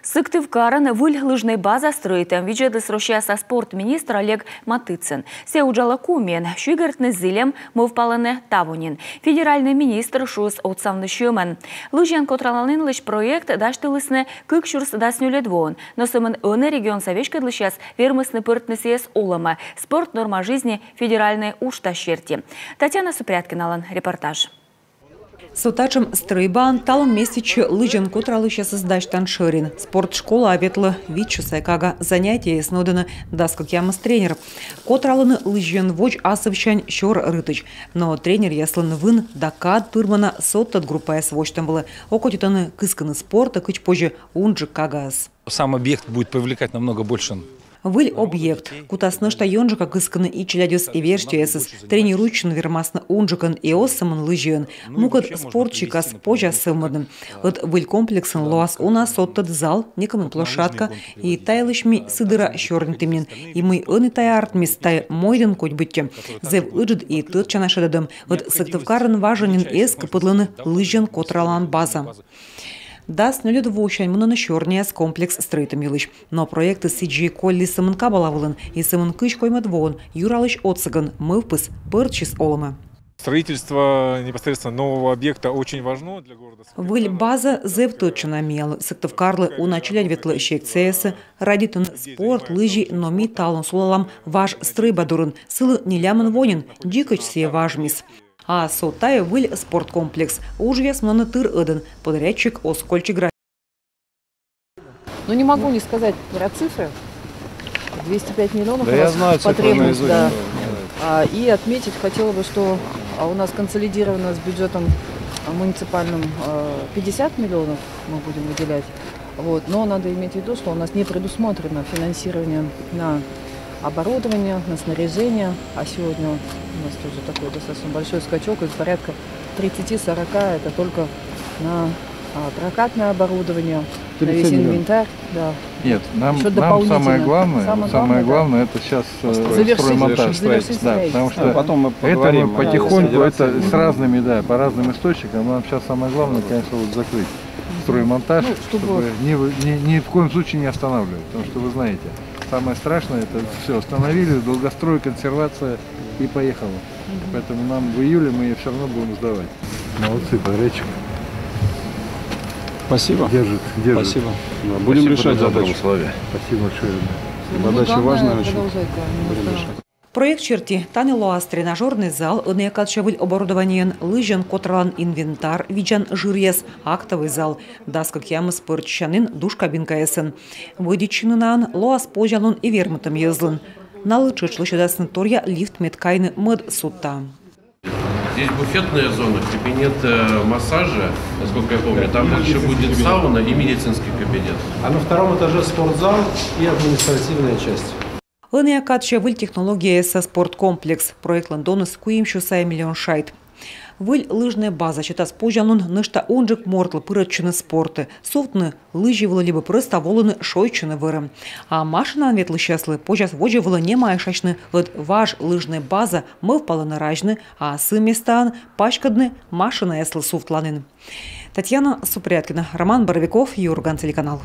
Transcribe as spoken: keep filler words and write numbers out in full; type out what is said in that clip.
Сыктывкарын выль лыжнӧй база стрӧитӧм видзӧдліс Россияса спорт министр Олег Матыцин. Сійӧ уджалӧ Комиын. Сюйгӧртны зільӧм мӧвпалӧны таво нин. Федеральнӧй министр шуис отсавны сьӧмӧн. Лыжиӧн котраланінлысь проект дасьтылісны кык сюрс дас нёльӧд воын, но сӧмын ӧні регионса веськӧдлысьяс вермисны пӧртны сійӧс олӧмӧ «Спорт — норма жизни» федеральнӧй уджтас серти. Татьяна Супряткиналӧн репортаж. Со татшӧм стрӧйбаын талун меститчӧ лыжиӧн котралысьясӧс дасьтан шӧрин. Спорт школаӧ ветлӧ вит сё сайӧ кага. Занятиеяс нуӧдӧны дас кӧкъямыс тренер. Котралӧны лыжиӧн водз асывсянь сёр рытысь. Но тренеръяслӧн вын да кад тырмана содтӧд группаяс восьтӧм вылӧ. Окотитӧны кыскыны спортӧ кыдз позьӧ унджык кагаӧс. Сам объект будет привлекать намного больше. Выль объект кутас нӧшта ёнджыка кыскыны и челядьӧс, и верстьӧясӧс. Тренируйтчыны вермасны унджыкӧн и оз сӧмын лыжиӧн. Мукӧд спорт сикас позяс сӧвмӧдны. Ӧд выль комплексын лоас уна содтӧд зал, некымын площадка. И та йылысь ми сы дыра сёрнитім нин. И мый ӧні тайӧ артмис, тайӧ мойдын кодь быттьӧ. Зэв ыджыд и тӧдчана шедӧдӧм. Ӧд Сыктывкарын важӧн нин эз кыпӧдлыны лыжиӧн котралан база. Дас нёльӧд восянь мунӧны сёрнияс комплекс стрӧитӧм йылысь. Но проектыс сідзи коллі сӧмын кабала вылын, и сӧмын кызь коймӧд воын юралысь отсӧгӧн мӧвпыс пӧрччис олӧмӧ. Строительство непосредственно нового объекта очень важно для города Сыктывкара. Выль база зэв тӧдчана миянлы, Сыктывкарлы. Уна челядь ветлӧ секцияясӧ, радейтӧны спорт, лыжи, но ми талун сулалам важ стрӧйба дорын. Сылы нелямын во нин, дзикӧдз сійӧ важмис. А со тайӧ выль спорткомплекс. Уджъяс мунӧны тыр ӧдӧн, подрядчик оз кольччы графикӧ. Ну, не могу не сказать про цифры. Двести пять миллионов. Да, у нас я знаю цифры потребность, наизусть, да. Да. А, и отметить хотела бы, что, а, у нас консолидировано с бюджетом, а, муниципальным, а, пятьдесят миллионов мы будем выделять. Вот. Но надо иметь в виду, что у нас не предусмотрено финансирование на оборудование, на снаряжение. А сегодня у нас тоже такой достаточно большой скачок, и порядка тридцати-сорока это только на, а, прокатное оборудование, на весь инвентарь. Да. Нет, нам, ещё нам самое дополнительно. Главное, самое главное, да, это сейчас, э, завершить, строймонтаж. Завершить строительство. Да, потому что это мы потихоньку, это с разными, да, по разным источникам. Нам сейчас самое главное, конечно, вот закрыть строймонтаж, ну, чтобы не вы-, ни, ни в коем случае не останавливать, потому что, вы знаете, самое страшное — это все остановили, долгострой, консервация и поехало. Поэтому нам в июле мы её всё равно будем сдавать. Молодцы, подрядчик. Спасибо. Держит, держит. Спасибо. Да, будем решать задачу. Спасибо большое. Задача важная очень. Будем решать. Проект серти тані лоас тренажёрнӧй зал, ӧнія кадся выль оборудованиеӧн, лыжиӧн котралан инвентарь, видзан жыръяс, актовӧй зал, дас кӧкъямыс пӧрччанін, душ кабинкаясӧн. Вӧдитчыны наӧн лоас позянлун и вермытӧм йӧзлӧн. Налы тшӧтш лӧсьӧдасны торъя лифт, мед кайны мӧд судтаӧ. Здесь буфетная зона, кабинет, э, массажа, насколько я помню. Там дальше будет сауна и медицинский кабинет. А на втором этаже спортзал и административная часть. Ӧнія кадся выль технологияяса спорткомплекс. Проектлӧн доныс куимсё сайӧ миллион шайт. Выль лыжнӧй база сетас позянлун нӧшта унджык мортлы пырӧдчыны спортӧ, сувтны лыжи вылӧ либӧ прӧста волыны шойччыны вӧрӧ. А машинаӧн ветлысьяслы позяс водзӧ вылӧ не майшасьны, ӧд важ лыжнӧй база мӧвпалӧны разьны, а сы местаын паськӧдны машинаяслы сувтланін. Татьяна Супряткина, Роман Боровиков, «Юрган» телеканал.